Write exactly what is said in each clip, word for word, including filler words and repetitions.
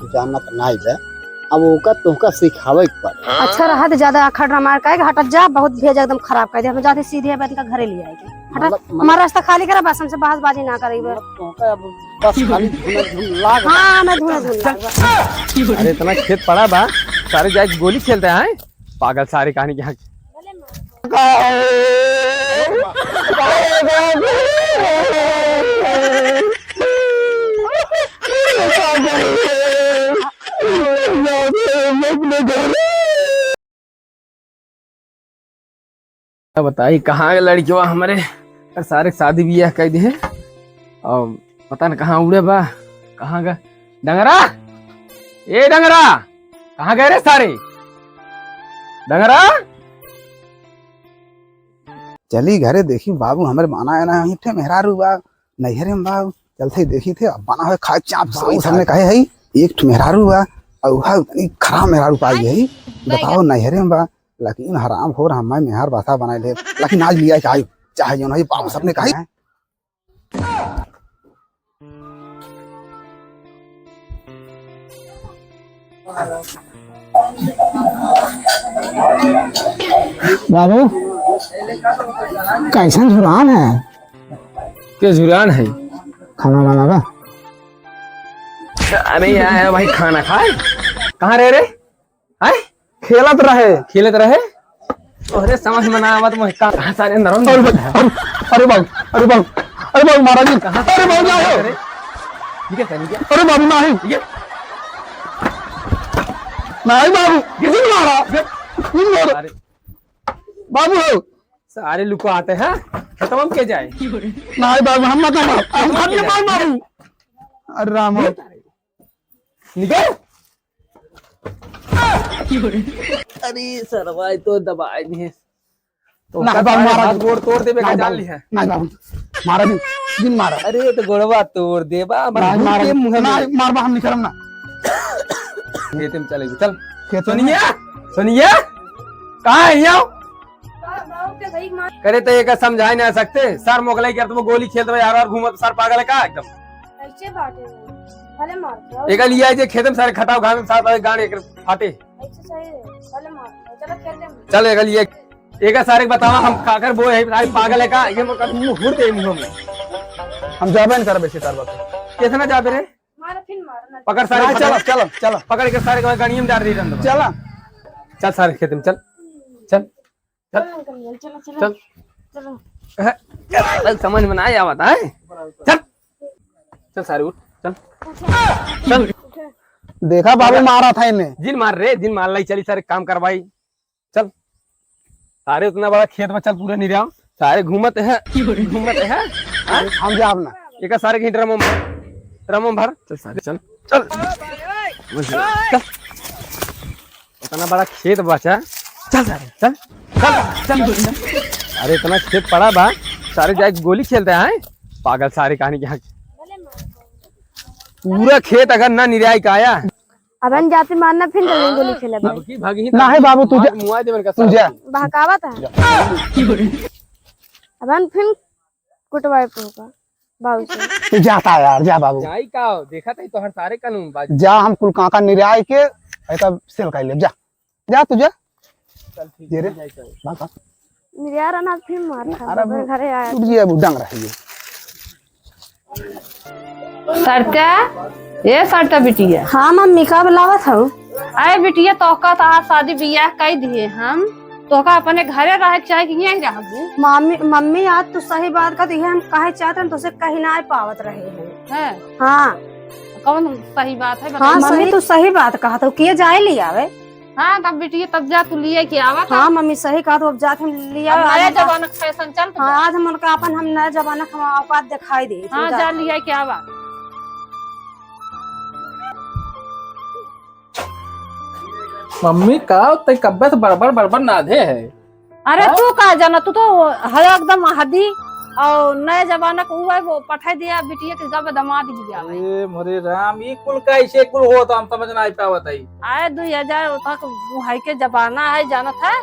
जानत नाई बे, अब ओका तोहका सिखावे के पड़े। अच्छा रहा तो ज्यादा अखड़ ना मार, काहे कि हटत जा, बहुत भेज एकदम खराब कर दे। हम जाते सीधे बन का घरे ले आएंगे। हटत, मतलब, मतलब हमारा रास्ता खाली करा, बस हमसे बहसबाजी ना करी बे। मतलब तोहका अब बस खाली धुना धुन लाग। हाँ, मैं धुना धुन लाग बस। अरे इतना खेत पड़ा बा, सारे जाए गोली खेलते हैं, पागल सारे कहानी के यहाँ। बताई कहाँ के लड़कियों हमरे सारे शादी बियाह कर दिए, और पता न कहाँ उड़े बा, कहाँ गए। डंगरा, ए डंगरा, कहाँ गए रे सारे? डंगरा, चली घरे देखी बाबू, हमरे माना है ना, एक ठे मेहरारू बा, नैहरे में बा, चलते ही देखी थे, अब बना हुए खाए चाप से, बाबू सबने कहे है, एक ठे मेहरारू बा, और वह इतनी खराब मेहरारू पाई है, बताओ नैहरे में बा, लेकिन हराम हो रहा, मैं मेहर बासा बनाए ले, लेकिन आज लिया के आयो, चाहे जो नहीं, बाबू सबने कहे। बाबू, कैसन झुरान है? के झुरान है? खाना बनावा। अरे यार, भाई खाना खाए? कहाँ रहे रे? हैं? खेलत रहे। खेलत रहे? तोहरे समझ में ना आवत, मोहे का, कहाँ सारे नरम अरे भाई, अरे, अरे बाबू, अरे बाबू, अरे बाबू, मारा जी। कहाँ अरे बाबू, ना हो। अरे, निकल, निकल। अरे बाबू, नहीं। निकल। नहीं बाबू, निकल। नहीं मारा। निकल। नहीं मारा। अरे। बाबू हो। सारे लुकाते हैं, खेतवा में के जाए? नहीं बाबू, हम मत मारो, हम खेतवा में के जाए? बाबू। अरे राम हो। निकल। अरे सरवा, ई तो दबाए दिए। तो ना, का बाबू, सारे मारा हाथ नहीं। गोड़ तोड़ देबे का नहीं, जान बाबू। ली है। नहीं, बाबू। मारा नहीं। जिन मारा। अरे, तो गोड़वा तोड़ देबा, नहीं, मारा के नहीं। मुँह में। नहीं, मारबा, हम निकलम ना। खेते में चले, चल। खेते में। सोनिया, सोनिया, कहाँ है यो? बा-, बाबू के भाई मार। करे तो एक समझाए ना सकते, सर मोगलाई कर तुम गोली खेलत बा यार, और घूमत सर पागल है का एकदम? कैसे बाटे? भले मार दो। एक लिया जे खेते में सारे खटाव घाम में साथ आवे गाड़ एक फाटे। ऐसे सही है, भले मार दो। चलो खेते में। चल एक लिया, एक सारे के बतावा हम काकर बोए है, सारे पागल है का? ये मुँह, मुँह हुर दे मुँह में। हम जाबे न करबे सितार बाबू। कितना जाबे रे? मार फिर मार ना। पकड़ सारे, नहीं, पकड़। चलो, चलो, चलो। पकड़ के सारे के गाड़िया में डाल दी रंद। चलो। चल सारे खेते में चल। चल। चल। चलो, अंकल, चलो, चलो। चल। चलो। अरे, समझ में ना आवत है। चल। चल सारे उठ, चल। चल। देखा बाबू मारा था इन्हें। जिन मार रे, जिन मार लाई, चली सारे काम करवाई। चल। सारे उतना बड़ा खेत में चल पूरा निराव। सारे घूमत है, घूमत है। हाँ? हम जाब ना। एक सारे के ड्रम में भर, ड्रम में भर। चल सारे, चल। चल। चल। इतना बड़ा खेत बचा। चल सारे, चल। चल, चल, चल। अरे इतना खेत पड़ा बा, सारे जाए गोली खेलते हैं। पागल सारे कहानी के यहाँ। पूरा खेत अगर ना निराई का आया। अबन जाते मारना फिर जल्दी गोली खेले भाई। अब की भागी ही नहीं बाबू, तू जा। मार मुआ देवन का तू जा। साथ। बहकावत है। अबन फिर कुटवाए पे होगा बाबू से। तू जाता है यार, जा बाबू। जाई का हो? देखा तई तोहर सारे कानून बाज। जा, हम कुल काका निराय के, ऐसा सेल कर ले, जा। जा तू जा। चल ठीक ये रे। है, जाई चल। भाग, भाग। निराय रहना फिर मार खा, अरे अबे घरे आया। टूट गया वो डंग रही है। सरता, ए सरता बिटिया। हाँ मम्मी, का बुलावत हऊ? अरे बिटिया, तोहका तो आज शादी बियाह कई दिए हम, तोहका अपने घरे रहे के चाहे कि यहीं रहबू? मम्मी, मम्मी, आज तू सही बात कहत, इहे हम कहे चाहत रहन, तोसे कही ना पावत रहे हैं। हैं? हाँ। कौन सही बात है, हाँ, बताइए। मम्मी, तू सही बात कहत हो, किए जाए ले आवे। हाँ, तब बिटिया, तब जा, तू लिए के आवा, तब। हाँ, मम्मी, सही कहत हो, अब जात हम लिए अब आवे, नया हम जमाना का फैशन चलत बा। हाँ, आज हम उनका अपन, हम नया जमाना का औकात दिखाई दे, हाँ, जा। जा, लिए के आवा। मम्मी, का तै कब्बे से बड़बड़, बड़बड़ नाधे है? अरे, हाँ? तू का जाना, तू तो हर एकदम हदी और नए जमाना को हुआ है, वो पठाई दिया बिटिया के जब दमाद ही गया है। अरे मोरे राम, ई कुल कैसे कुल होत, हम समझ ना पावत है। आए दो हजार तक बुहाई के जमाना है, जानत है?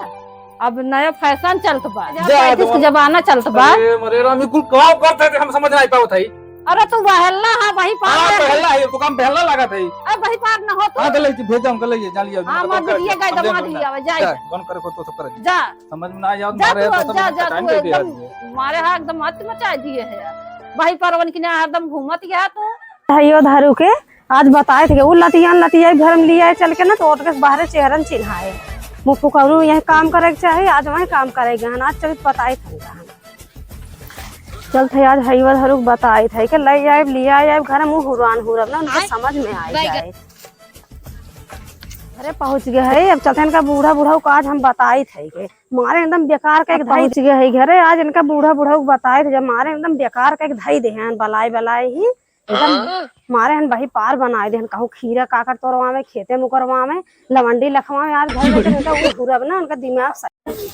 अब नया फैशन चलत बा। जा, पैंतीस के जमाना चलत बा। अरे मोरे राम, ई कुल का करत है, हम समझ ना पावत है। अरे तू बहल्ला है, वही पार हाँ, है। बहल्ला है, तू काम बहल्ला लागत है। अरे वही पार न हो तू। हाँ, तो ले, भेज दे, हमको ले, जा लिया, हाँ, हमको मत कर दीजिए, दे, गाय हम दमाद ले लिया, जा। जा, कौन करे को तो सब करे। जा। समझ में ना आया, जा मारे तू, तो सब जा, जा टाइम तू दे दिया एकदम आदमी। मारे हाँ एकदम मत मचा दिए है यार। वही पार वन की ना हरदम घूमत गया तू। हइयो धरू के आज बताए थे, उ लतियान लतियाई घर में लियाए चल के ना, तो ओटके से बाहरे चेहरन चिन्हाए। मुँह फुकौरू यहीं काम करे के चाही, आज वहीं काम करे गए हन, आज चलित बताए थे। चल थे आज हइवा धरुक बताई थे के लई आइब, लिया आइब, घर में हुरान हुरब ना, उनके समझ में आई जाए। अरे पहुँच गए है, अब चलते इनका बूढ़ा बूढ़ा को आज हम बताई थे के मारे एकदम बेकार का एक धई पहुँच गए है घरे, आज इनका बूढ़ा बूढ़ा को बताई थे, जब मारे एकदम बेकार का एक धई दे हैं, बलाई बलाई ही एकदम मारे हन बही पार बनाए दे हन, कहूँ खीरा काकर तोरवावे, खेते मुकरवावे, लवंडी लखवावे, आज घर में इनका वो हुरब ना, उनका दिमाग सही।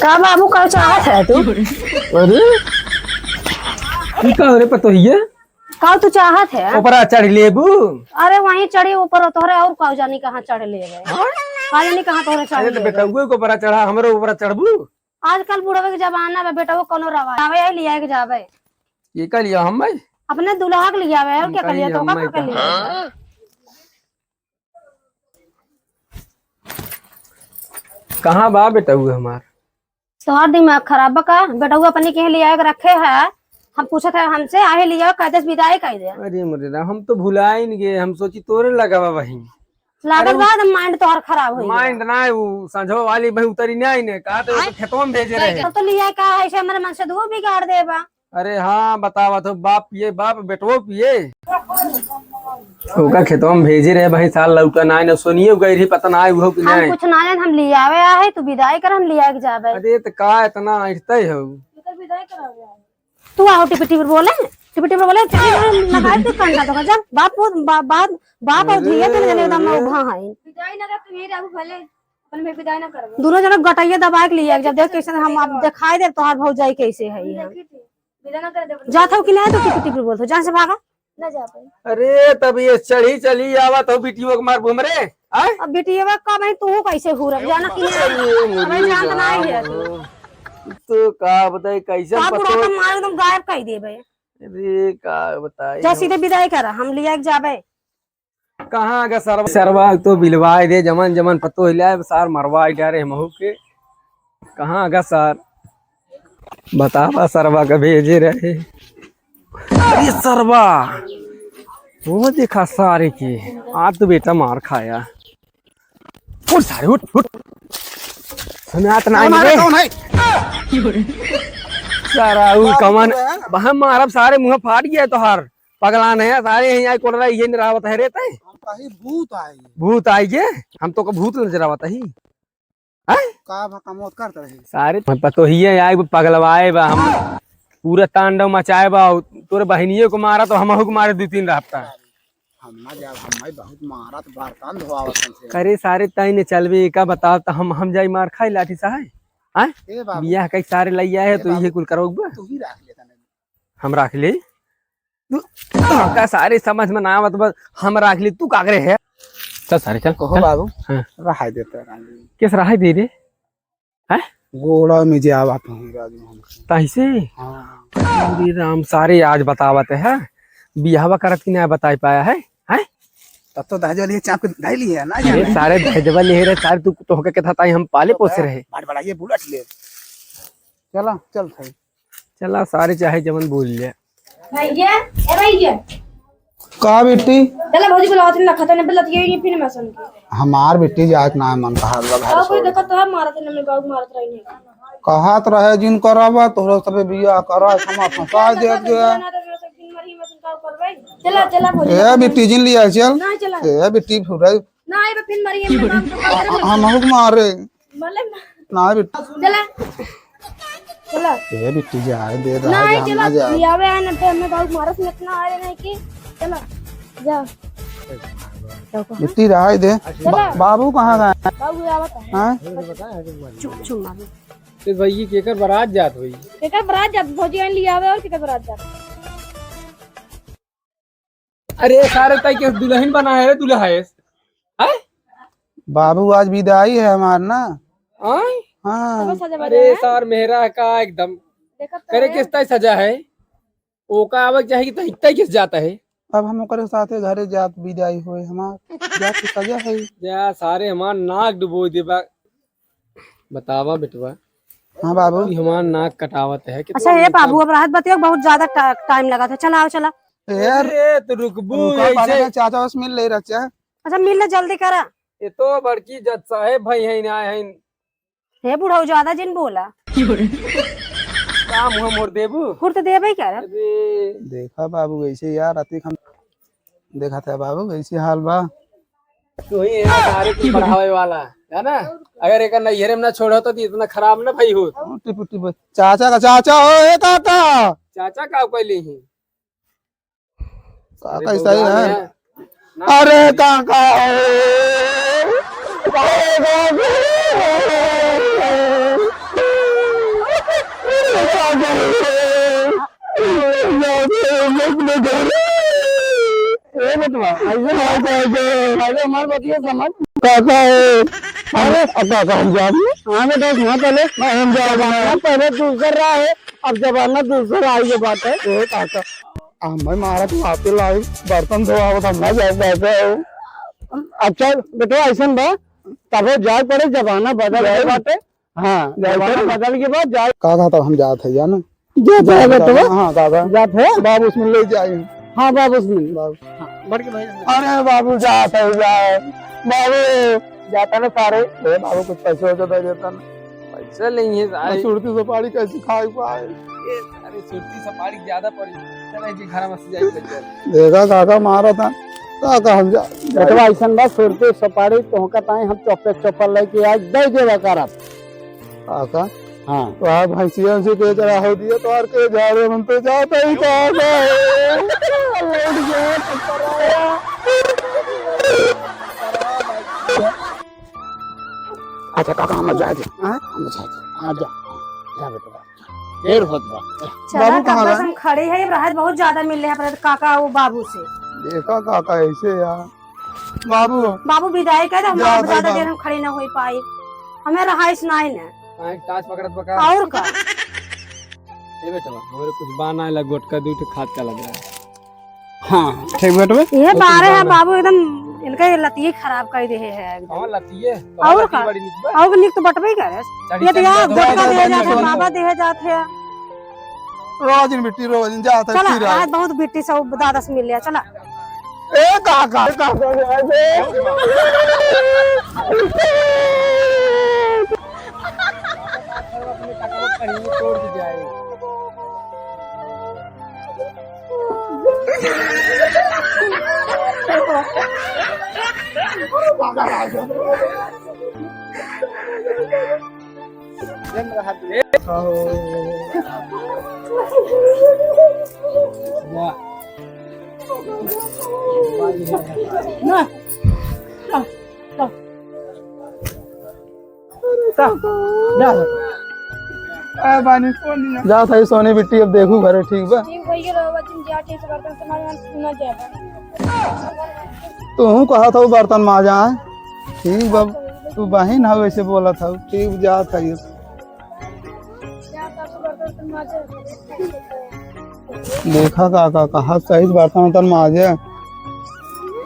का बाबू, का चाहत है तू? अरे, ई का हो रे पतोहिया? का तू चाहत है? ऊपरा चढ़ लेबू? अरे, वहीं चढ़ी ऊपर, तोहरे और का जानी कहाँ चढ़ लेबे। हाँ? का जानी कहाँ तोहरे चढ़ अरे, तो लेबे। बेटउए के ऊपरा चढ़ा, हमरो ऊपरा चढ़बू? आजकल बुढ़वे के जमाना बा, बेटवा कोनो रवा आवे, आई लिया के जावे। ये का लिया हम भाई? अपने दुल्हा के लियावे, और हम क्या करिए, कहिए, तो हम का भाई कर लिया? कहाँ बा बेटउआ हमार? तोहार दिमाग खराब बा का? बेटउआ अपने के लिए आके रखे है, हम पूछत है हमसे, आहे लिया, कहते से विदाई कर दे। अरे मोरे राम, हम तो भुलाइन गए, हम सोची तोरे लगावा वही। लागत अरे बा, माइंड तोहार खराब होई। माइंड ना, उ संझवा वाली भाई उतरी ना आईने, कहा तो खेतवा में भेजे रहे। तो लिया का है, ऐसे हमारे मन से दो बिगाड़ देबा। अरे हाँ, बतावत हो, बाप पिए, बाप बेटवो पिए। ओका खेतवा में भेजे रहे भाई, साल लौका ना आए, ना सोनियो गई रही, पता ना आए उहो कि हम नहीं। कुछ ना जान, हम लियावे आहे, तू विदाई कर, हम लिया के जाबे। अरे त का इतना ऐठते हो? तू आओ टिपी टिपी बोले, टिपी टिपी बोले, चल ना, ना खाए तू कंडा तो जब बाप वो बा-, बाप, बाप और धिया के जने एकदम अरे। उभा है। विदाई ना कर, तू यहीं रहू भले, अपन में विदाई ना करबो। दोनों जना गटैया दबाए के लिए, जब देख कैसे हम आप दिखाई दे तोहार भौजाई कैसे है हम यहाँ। देखी थी। विदा ना करे देबो। जात हो कि ना, तो टिप टिप बोलत हो, जान से भागा। ना जा पाई। अरे, तब ये चढ़ी चली आवत हो बिटियो के मार घूम रे, आय? अब बिटिया का भाई, तू कैसे हो रहा, जाना कि नहीं? अरे, मुझे अबे जान तो नहीं है तू। तो का बताई, कैसे का पतो बुढ़ापा मार एकदम गायब कर देबे। अरे, का बताई जा हम। सीधे विदाई करा, हम लिया के जाबे। कहाँ गा सरवा? सरवा तो बिलवाए दे, जमन जमन पतो हिलाए, सार मरवाए डारे हमहू के। कहाँ गा सार? बतावा सरवा का भेजे रहे। अरे सरवा, वो देखा सारे के, आज तो बेटा मार खाया। उठ सारे, उठ, उठ। सुनात ना हमारे रे। कौन है? सारा ऊ कौन कमन, है? हम मारब सारे मुँह फाट गया तोहार। पगला नहीं है, सारे यहीं आए कोलरा, ये निरावत है रे तै। हम कही भूत आई। भूत आई के? हम तो को भूत नजर आवत ही। हैं? का भा कमौत करत रहे? सारे पतोहिए आए, वो पगलवाए बा, हम पूरा तांडव मचाए बा, तोरे बहिनियों को मारा तो हमहू को मारे दो तीन हफ्ता। हम ना जाब, हम भाई बहुत मारत बर्तन धोआवत हमसे। अरे सारे तई ने चलबे, का बताओ तो हम, हम जाई मार खाई लाठी साहब। हैं? ए बाबू। बियाह कई सारे लई आए हैं, ए तो बाबू, ये कुल करोगे बा? तू ही रख ले तने। हम रख ले? तू, तोहका सारे समझ में ना आवत बस, हम राख ली, तू का करे है? चल सारे, चल, कहो चल। बाबू, हाँ। रहाई देते राजू। किस रहाई दे रे? हैं? गोड़ा में जे आवत हूँ राजू हम। ताही से? हाँ। अरे राम, सारे आज बतावत है, बियाहवा करत कि ना बताई पाया है, हैं? तब तो दहेजवा लिए चाप के धई लिए है ना ये जाने। सारे दहेजवा ले रहे, सारे तू, तोहके के था ताई हम पाले तो पोसे रहे। बड़ बड़ा ये बुलेट ले। चला, चल भाई। चला, सारे चाहे जवन बोल ले। भैया, ए भैया। का बेटी? चला भौजी बुलावत ना, खतने पे लतिये ये फिर मैं सुन के। हमार बेटी जाए के ना मन कहा बा घर और कोई छोड़। देखत तो है, मारत है, हमने बाबू मारत रही है। कहत रहे जिन करबा, तोहरा सबे बियाह करा, समा फंसा देत गया। ना तो मैं सब दिन मरी, मैं सुन का करबे। चला, चला भौजी। ए बेटी जिन लिया चल। ना चला। ए बेटी फुराई। ना, ये फिर मरी है, मेरे बाप को पकड़ ले। हम लोग मारे। मले मा- ना बेटी। चला। चला। ए बेटी जाए दे, ना, रहा ये जा, चला, ना जा। ये आवे है ना, तो हमें बाबू मारस में इतना आ रहे नहीं कि, चला, जा। बेटी रहाई दे। चला। बा-, बाबू कहाँ गए? बाबू आवत है। हाँ? चुप, चुप मारो। ए भाई, ये केकर बारात जात होई? केकर बारात जात, भौजी आइन लिया आवे और केकर बारात जात? अरे सारे ताई के दुल्हन बना है रे, दुल्हा है। हैं? बाबू, आज विदाई है हमार ना। आय? हाँ। अरे सार मेहरा का एकदम। करे किस तरह सजा है? ओका आवे के चाही कि तहीं तय किस जाता है? अब हम ओकरे साथे घरे जात विदाई होए, हमार जात के सजा है। जा सारे हमार नाक डुबोइ देबा। बतावा बेटवा। हाँ बाबू। कि हमार नाक कटावत है कि अच्छा, तू ये निकल। बाबू, अब रहत बतिया बहुत ज्यादा टा-, टाइम लगा था। चला, आओ, चला। ए यार, अरे, तो रुकबू रुका, ऐसे। पहले चाचा से मिल ले रचा। अच्छा, मिल ले, जल्दी करा। ये तो बड़की जज साहेब भाई हैं, आए हैं। हे बुढ़ऊ, ज्यादा जिन बोला। का मुँह मोड़ देबू? हुर तो देबे ही करे। अरे। देखा बाबू, ऐसे यार, अतिक हम देखा था बाबू, ऐसे हाल बा। तू ही है सारे कुछ बढ़ावे वाला, है ना? अगर एक नैहरे में ना छोड़ो तो इतना खराब ना भाई हो। हाँ, टिप टिप। चाचा का चाचा हो, ए काका। चाचा का पहले ही। काका अरे ऐसा ही बउआ है। है। अरे काका हो। अरे काका हो। ए बेटवा, ऐसे ना हो, काका। पहले हमार बतिया समझ। काका हो। अरे, अब काका हम जाब। हाँ बेटा, सुना पहले। मैं हम जाब। जमाना पहले दूसर रहा है, अब जमाना दूसर आई के बात है। ए काका, हम मारा तू आते लाई, बर्तन धोआवत हम ना जाब काका हो। अच्छा बेटवा, ऐसन बा, तबे जाए पड़े, जमाना बदल गए बाटे। हाँ, जमाना बदल के बाद जाए। काका, तब हम जात है जाना। जात है बेटवा? हाँ, काका। जात है? बाबू उसमें ले जाए। हाँ, बाबू उसमें। बाबू। हाँ, बढ़ के भाई। अरे बाबू, जात है, जाए। बाबू, जाता ना सारे। ए बाबू, कुछ पैसे वैसे दे देता ना। पैसा नहीं है सारे। सुरती सुपारी कैसे खाए पाए? ए, अरे सुरती सुपारी ज्यादा पड़ी। चल, एक घर में से जाए पैसा। देखा काका मारा था। काका हम जा। बेटवा, ऐसन बा, सुरती सुपारी तोहका ताई हम चौपे चौपल लेके आज दे देवा करब। काका? हाँ। तो आप भैंसिया से के चढ़ा हो दिया, तो और के झाड़े मन तो जाता ही काका है। लौट गया, चक्कर आया। अच्छा काका, हम जाए थे। हाँ? हम जाए थे। हाँ, जा। जा बेटा, जा। देर होत बा। चला, बाबू कहाँ कब से गए? हम खड़ी है, अब राहत बहुत ज्यादा मिल रहे हैं अपने काका वो बाबू से। देखा काका ऐसे यार। बाबू। बाबू विदाई कर दे, हम जा आप भाई, ज्यादा बाबू। देर हम खड़ी ना हो पाई। हमें रहाइश ना है ना। काहे टाच पकड़त बा का? और का? ए बेटवा, हमरे कुछ बा ना, ला गोटका दू ठे खाद का लग रहा है। हाँ, ठीक बेटवा। ये बारे है बाबू, एकदम इनका ये लतिये खराब कर दे है एकदम। हाँ, लतिये। और का? बड़ी निक बा। और निक तो बटबे करे। चढ़ी ये तो चढ़ी यार जात गोटका बा। दे जात है, मावा दे जात है। रोजिन बिट्टी, रोजिन जात है, चला, फिर आए। आज बहुत बिट्टी से दादा से मिल लिया, चला। ए काका, काका, काका। जा, जा। ए, बानी सोनिया। जा सही सोनी बिट्टी, अब देखू घरे, ठीक बा? ठीक भइया, रहो, बच्चन जी, आके से बर्तन सामान ना जाए। तू कहा था बर्तन माजा है? ठीक बा, तू बहिन हवे, वैसे बोला था, ठीक जात है। देखा काका, कहा सही बर्तन उर्तन माजे।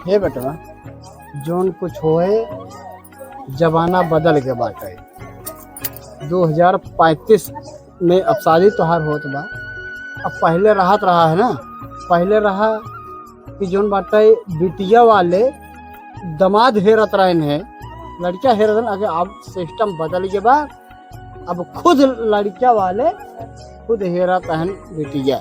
हे बेटवा, जौन कुछ होए, जमाना बदल के बाटे। दो हजार पैंतीस में अब शादी तोहार होत बा। अब पहिले रहत रहा है ना, पहिले रहा कि जौन बाटे बिटिया वाले दमाद हेरत रहन है, लड़किया हेरत रहन, अगे अब सिस्टम बदल के बा। अब खुद लड़किया वाले खुद हेरत रहन बिटिया।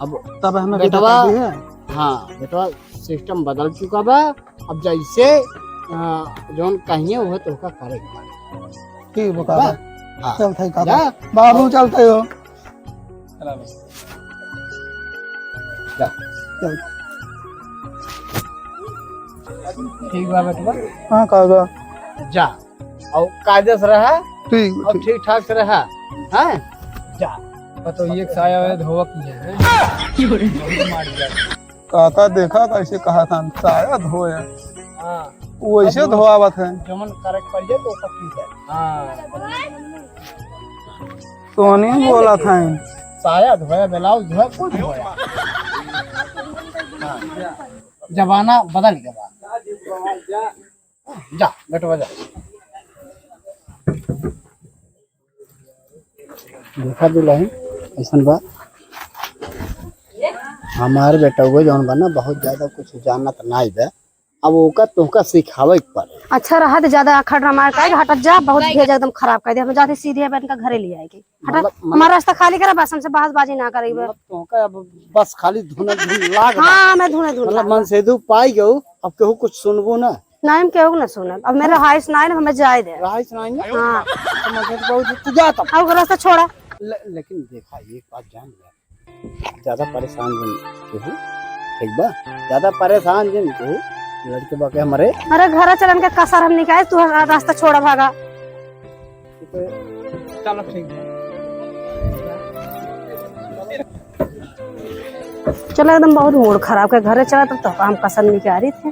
अब तब हमें बेटवा, बेटा कर दी है। हाँ, बेटवा सिस्टम बदल चुका बा। अब जैसे, अ, जौन कहिए उहे तोहका करे के पड़ी। ठीक बा, बा? हाँ। चल, ठीक बा। जा। बाबू, चलते हो। चला बस। जा। चल। ठीक बा बेटवा। हाँ, काका। जा। और कायदे से रहा। ठीक बा, और ठीक। ठीक ठाक से रहा। हाँ? जा। तो ये साया वाया धोवा की है, हैं? बहुत मार दिया। काका देखा कैसे कहा था, साया धोया। हाँ। वैसे धोआवत है। जमन करे के पड़ जाए तो ओकर ठीक है। हाँ। सोनी बोलत है। साया धोया, ब्लाउज धोया, कुछ धोया। हाँ। जमाना बदल गया। जा, बेटवा जा। देखा दुल्हन, ऐसन बा, हमार बेटउआ जौन बा ना, बहुत ज्यादा कुछ जानत नाई बा। अब ओका तोहका सिखावे के पड़े। अच्छा रहा तो ज्यादा अखड़ ना मार, काहे कि हटत जा, बहुत भेजा एकदम खराब कर दे। हम जाते सीधे अपन का घरे ले आएगी। हटा, मतलब, मतलब हमारा रास्ता खाली करा, बस हमसे बहसबाजी ना करी बा। मतलब तोहका अब बस खाली धुना धुन लाग बा। हाँ, मैं धुना धुन मतलब लाग बा। मनसेधु पाई गऊ, अब केहू कुछ सुनबो ना। नहीं, हम केहू ना सुनब। अब मेरा रहाइश ना है ना, हमें जाए दे। रहाइश ना है ना? हाँ। तो मनसेधु बहुत तू जा तब। अब रास्ता छोड़ा। ले-, लेकिन देखा, एक बात जान ले, ज्यादा परेशान जिन केहू, ठीक बा? ज्यादा परेशान जिन केहू, लड़के बा के हमारे। अरे घर चलन के कसर हम निकाल, तू रास्ता छोड़ा भागा। चलो ठीक है। चलो एकदम बहुत मूड खराब के घरे चला, तब तो हम कसर निकाली थे।